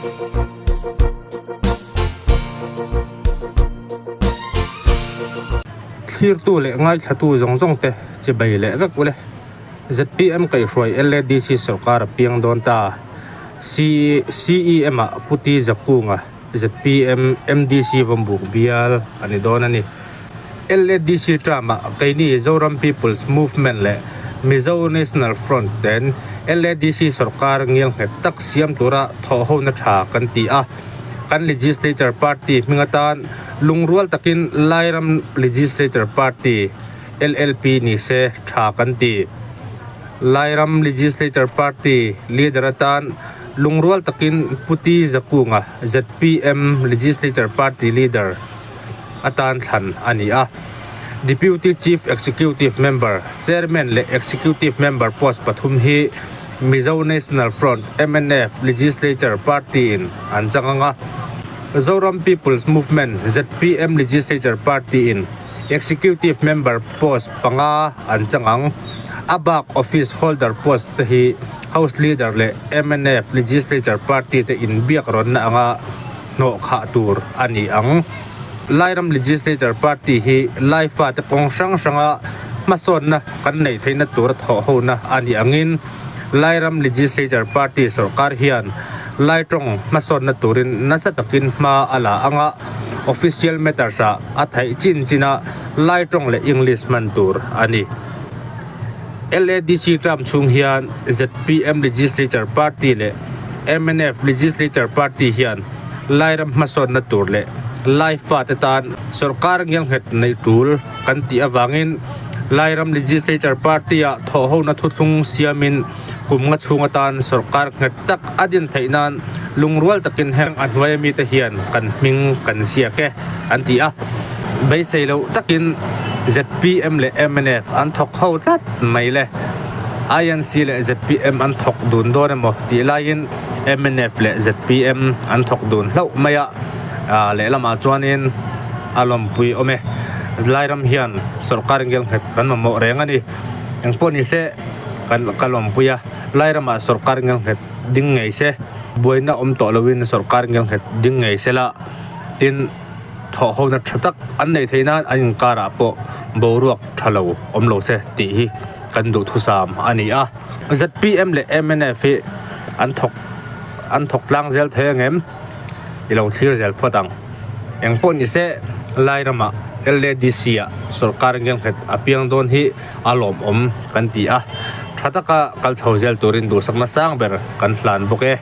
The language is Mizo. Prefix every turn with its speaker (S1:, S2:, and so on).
S1: Thlirtu leh ngaithlatu zawng zawng te chibei leh vek ule. Zpm kaihhruai LADC sorkar a piang dawn ta. CEM ah Pu T Zakunga zpm MDC Vawmbuk bial a ni dawn a ni. LADC term ah keini Zoram People's Movement leh Mizo National Front ten LADC sorkar ngialnghet tak siam tura thawhhona tha kan ti a. Kan Legislature Party hming atan lungrual takin Lairam Legislature Party, LLP, ni se tha kan ti. Lairam Legislature Party leader atan lungrual takin Pu T Zakunga, zpm Legislature Party leader, atan thlan a ni a. Deputy Chief Executive Member, Chairman leh Executive Member post pathum hi Mizo National Front, mnf, Legislature Party-in an chang ang a. Zoram People's Movement, zpm, Legislature Party-in Executive Member post panga an chang ang. A bak Office Holder post te hi House Leader leh mnf Legislature Party te inbiak rawnna anga hnawh khah tur a ni ang. Lairam Legislature Party hi Lai fate kawng hrang hranga hmasawnna kan neih theihna tura thawh hona a nih angin Lairam Legislature Party sawrkar hian Lai tawng hmasawnna turin nasa takin hma a la anga official matters ah a theih chin china Lai tawng leh English hman tur a ni. LADC term chhung hian zpm Legislature Party leh mnf Legislature Party hian Lairam hmasawnna tur leh Lai fate tan sawrkar ngelnghet neih tul kan tih avangin Lairam Legislature Party-ah thawhhona thuthlung siamin kum nga chhung atan sawrkar nghet tak a din theih nan lungrual takin heng a hnuaia mite hian kan hming kan ziak e an ti a. Beisei loh takin zpm leh mnf an thawk ho tlat mai le. INC leh zpm an thawk dun dawn emaw tih laiin mnf leh zpm an thawk dun hlauh mai a, lehlamah chuanin a lawmpui awm e. Lairam hian sawrkar ngelnghet kan mamawh reng a ni. Engpawh ni se kan ka lawmpui a, Lairamah sawrkar ngelnghet ding ngei se, buaina awm tawh loin sawrkar ngelnghet ding ngei se la, tin, Thawhhona tha tak an neih theih nan an inkarah pawh boruak tha lo awm lo se tih hi kan duhthusam a ni a. Zpm leh mnf hi an thawk an thawk tlang zel thei ang em? I lo thlir zel phawt ang. Eng pawh ni se Lairamah LADC ah sawrkar ngelnghet a piang dawn hi a lawmawm kan ti a. Tha taka kal chho zel turin duhsakna sang ber kan hlan bawk e.